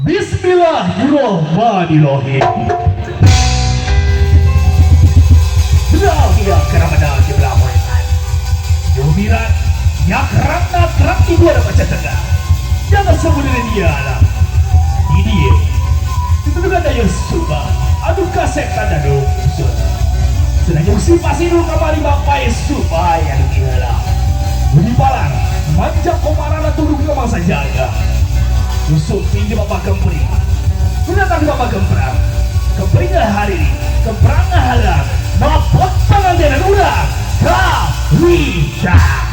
Bismillahirrahmanirrahim. Belah karena di belah wetan. Yumiran yakrana krak ibu ada baca tengah. Jangan sebut diri dia lah. Ini dia. Itu juga daya subah. Aduh kasek tanda dong. Sedang si pasti dulu kamari bapak supaya lah. Budi palar, manjak komarana turun ke mangsa jaga. Yusuf tinggi bapak kempring. Datang di bapak kemprang. Kempringah hari ini, kemprangah halang. Mapot pengantinan urang kawita.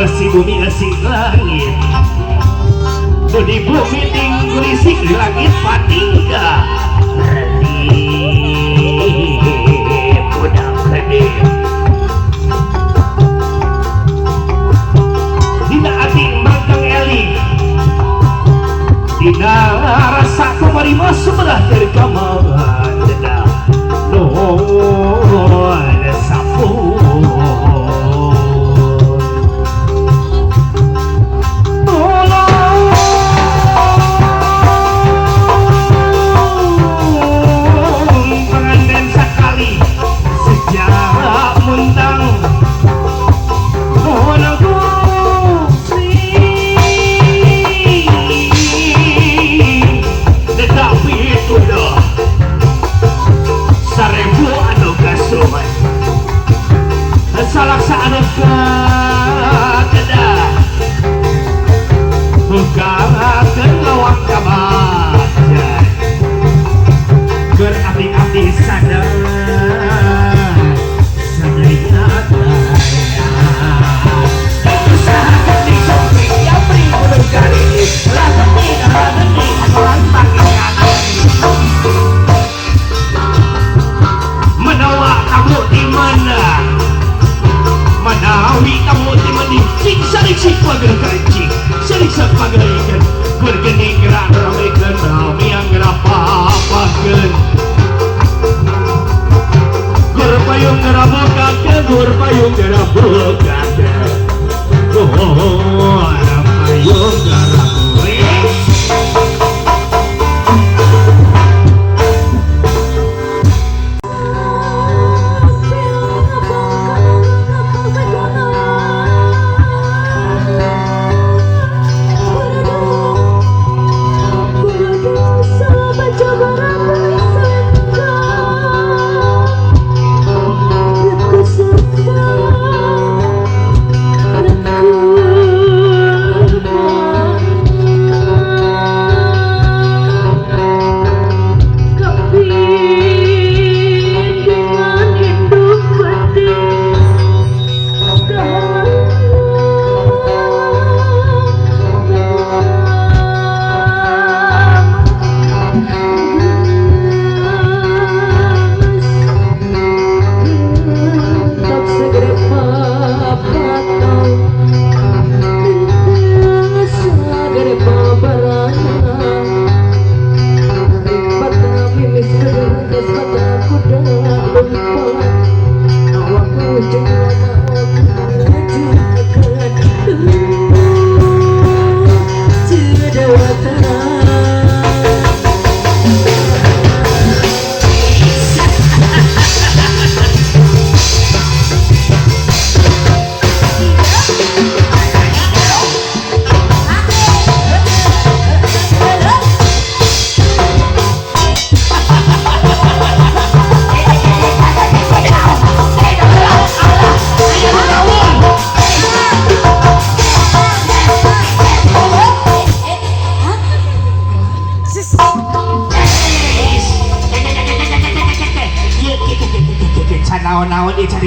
Si bumi asing langit, di bumi tinggi di langit patingga redip udang kedip. Dina ati mangkang eli, dina rasa kumarima sebelah dari kamar deda nuhun sapu.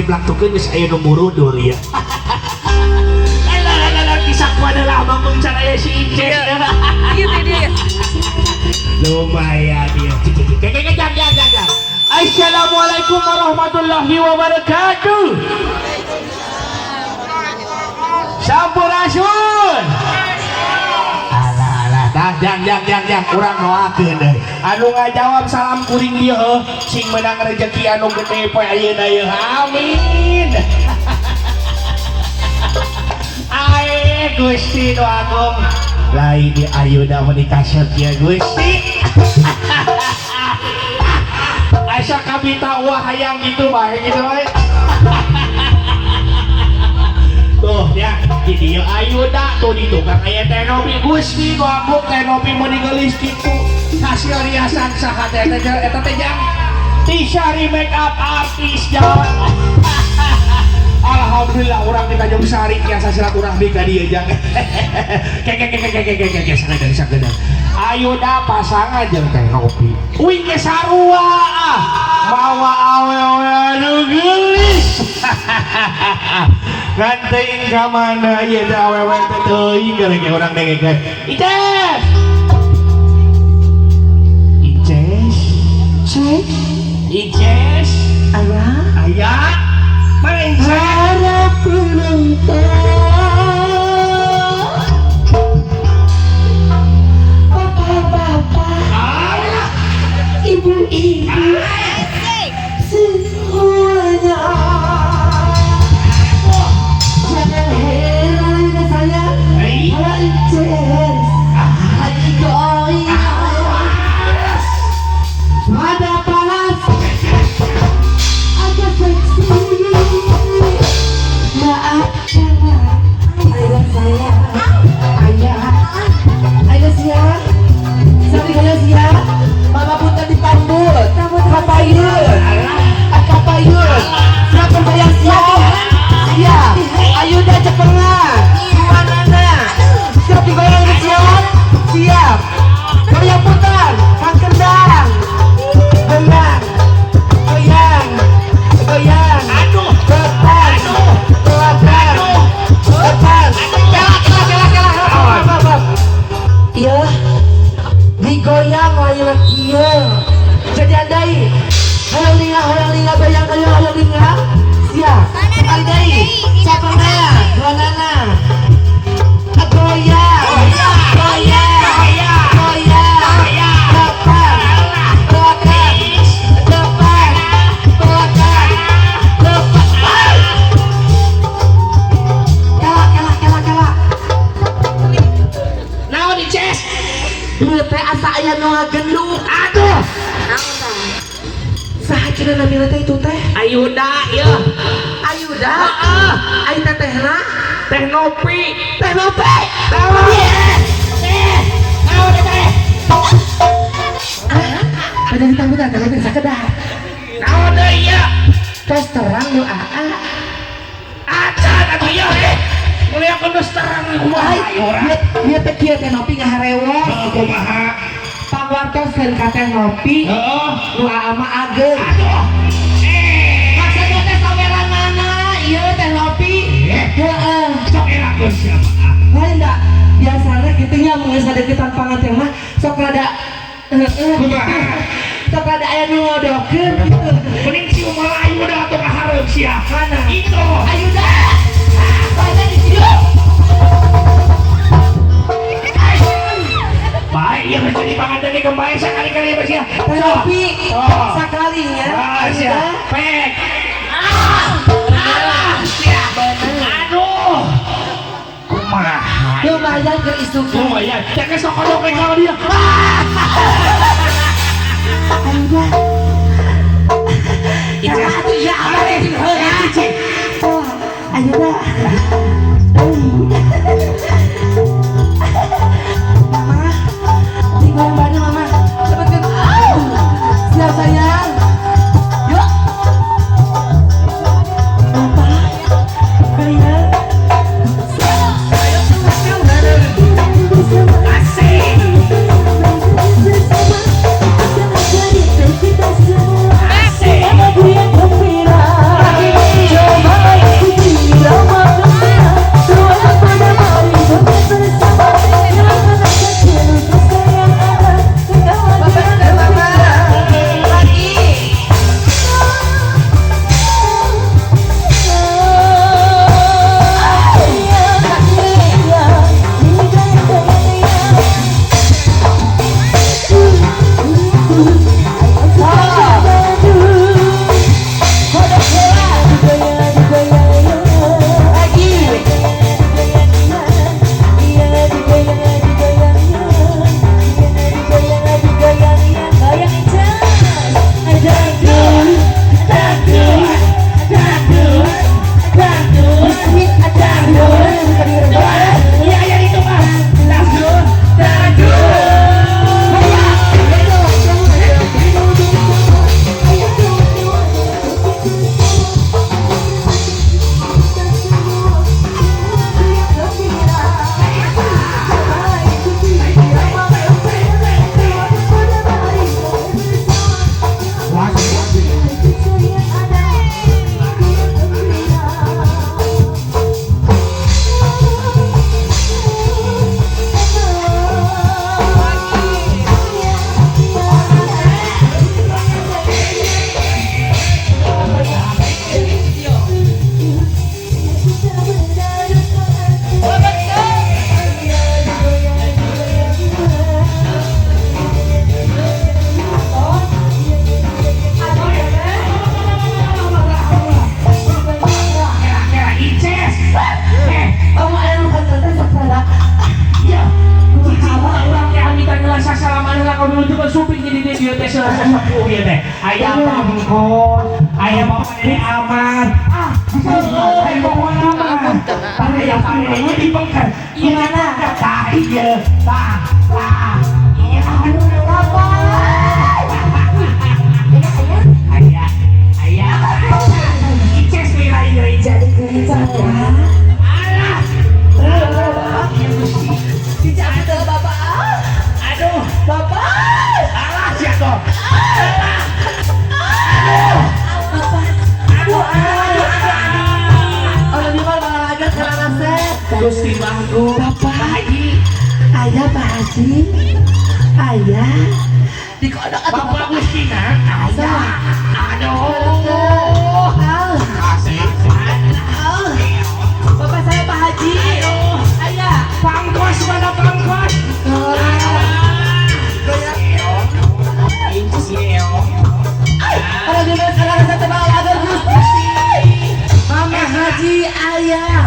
Diplaktukeun geus aya nu murudur ya. Alah alah alah kisah adalah manggung cara aya si Inces. Iya teh dia. Lumayan ya. Cik cik cik jang jang jang jang. Assalamualaikum warahmatullahi wabarakatuh. Sampurasun. Alah alah tah jang jang jang jang urang doakeun deui. Anu ngajawab salam kuring ieu heuh sing meunang rezeki anu gede poe ayeuna ieu. Amin. Ae Gusti nu agung. Lain di ayeuna mah dikasep ya Gusti. Asa kabita wah hayang gitu bae gitu bae. Tuh ya, di dieu Ayuda tuh di tukang aya Teh Nopi. Gusti nu agung Teh Nopi meuni geulis kitu. Hasil riasan saha teh teh eta teh jang? Tisari make up artis jang. Alhamdulillah urang di Tanjung Sari tiasa silaturahmi ka dieu jang. Ke ke ke ke ke ke ke ke sakedar sakedar. Ayuda pasangan jeung Teh Nopi. Uing ge sarua ah. Mawa awewe anu geulis. Ngan teuing ka mana ieu teh awewe teh teuing gara ge urang dengekeun. Ices. Ices. Cek. Ices. Ayah. Aya. Mana Ices? Para penonton, bapak-bapak, Alah. Ibu-ibu, semuanya. Jangan heran saya, Ai. kalau Ices lagi goyang. Pada panas, agak seksi. Maafkan, ayah saya, ayah, ayah siap, sampai kalian siap. Mama putar di pambut, kapayun, kapayun. Siap berbayang siap, siap. Ayuda cepengan, dua nana. Siap digoyang siap, siap. Goyang putar, kang kendang, kendang, goyang, goyang. Aduh. Depan, Aduh. belakang, Aduh. depan. Kelak, kelak, kelak, kelak. Hap, hap, hap. Iya, digoyang lain kieu. Jadi andai, hayang linga, goyang, goyang, hayang linga. Siap. Andai, capana, dua nana. Goyang, goyang, goyang. Depan, belakang, depan, belakang, depan. Kelak, kelak, kelak, kelak. Naon Ices? Ieu teh asa aya nu ngagenduk. Aduh. Saha cenah namina teh itu teh? Ayuda ieu. Ayuda. Heeh. Ai teh tehna? Teh Nopi. Teh Nopi. Naon? Eh, naon teh? Ada di tanggutan teh Nopi sakedar. Naon deui ieu? Tos terang nu aa. Acan atuh ieu eh. Mulia geus terang kumaha Ai, ieu urang? ieu teh kieu Teh Nopi ngaharewos. Heeh, kumaha? Pangwartoskeun ka Teh Nopi. Heeh. Nu aa mah ageung. Aduh. Eh. Maksudna teh saweranana ieu Teh Nopi. Eh. Heeh. Sok erakeun siapa ah? Lain da biasana kitu nya mun geus sadeukeutan panganten mah sok rada heeh Kumaha? Sok rada aya nu ngodokeun gitu. Mending si Umar Ayuda atuh kahareup sia. Mana? Itu. Ayuda. Mana di situ? Baik, ya jadi panganten di kembali sekali-kali ya sia. Teh Nopi Oh. sakalinya. Ah, sia. Ayuda. Pek. Ah. Alah, sia. Aduh. Kumaha? Lumayan keur isukan. Lumayan. Jangan sok kodok kalau dia. Ayuda. Ices. Ya, apa sih? Cicing. Oh, Ayuda. Mama, digoyang bareng Mama. Cepet kan. Siap sayang. Yuk. Bapak, goyang. Asik. Asik. Lagi. Pokoknya mah aya pangeun di pengker. Gimana? Tah ieu, tah, tah. Iya, Aduh, Bapak. Aya, aya. Ices lila ieu. Jadi gerica ya. Alah. Iya Gusti. Dicabut ke Bapak. Aduh, Bapak. alah sia tuh. Alah. Aduh. Bapak. Aduh, aduh, aduh, aduh. Orang di mana olahraga karena resep. Gusti Manggu. Bapak. Pak Haji. Ayah Pak Haji. Ayah. Dikodok atau Bapak Gustina. Ayah. Aduh. Asik. Bapak saya Pak Haji. Aduh. Ayah. Pangkos mana pangkos? Orang di mana sekarang resep tebal agar Gusti. Mama Haji ayah.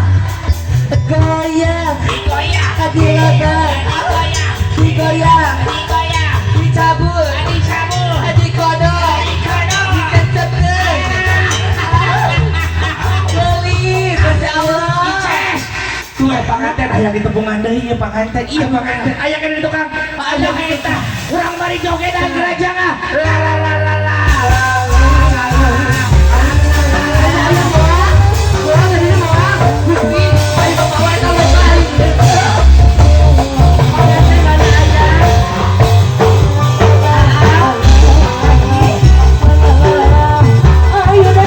Goyang. Dilebar. Digoyang. Dicabut. Dikodok. Dikecepkeun. Geulis, Masya Allah. Tuh panganten aya di tepungan deui ieu panganten. Iya panganten. Aya kan di tukang. Aya eta. Urang mari jogedan gerajang ah. La la la la la. La la la. Ayah, ayah, moal. Moal, tadinya moal. Gusti, ayo bapak wae tah bapak. Panganten mana ayah? Ayo Se se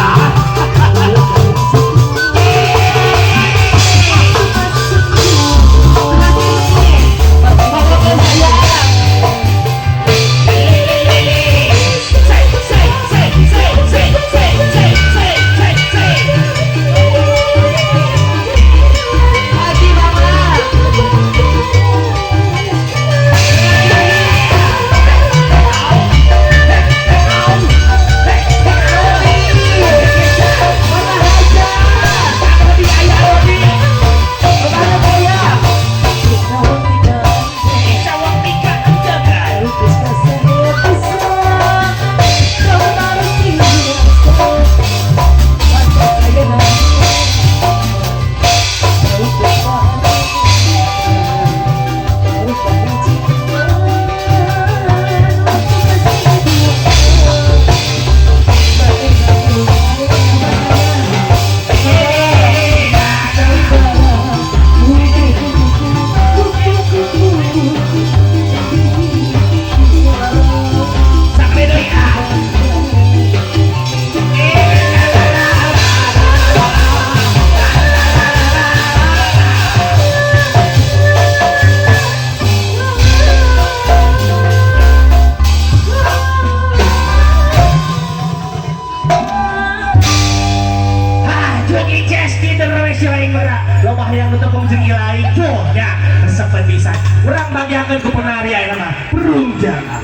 ah. Se se se se se se se se se se. Haji Mama. Mama Haja. Mama Raya. Loba hayang nu tepung jeung ilaing tuh ya resep pisan. Urang bagiakeun ku penari ayeuna mah. Brung jangan.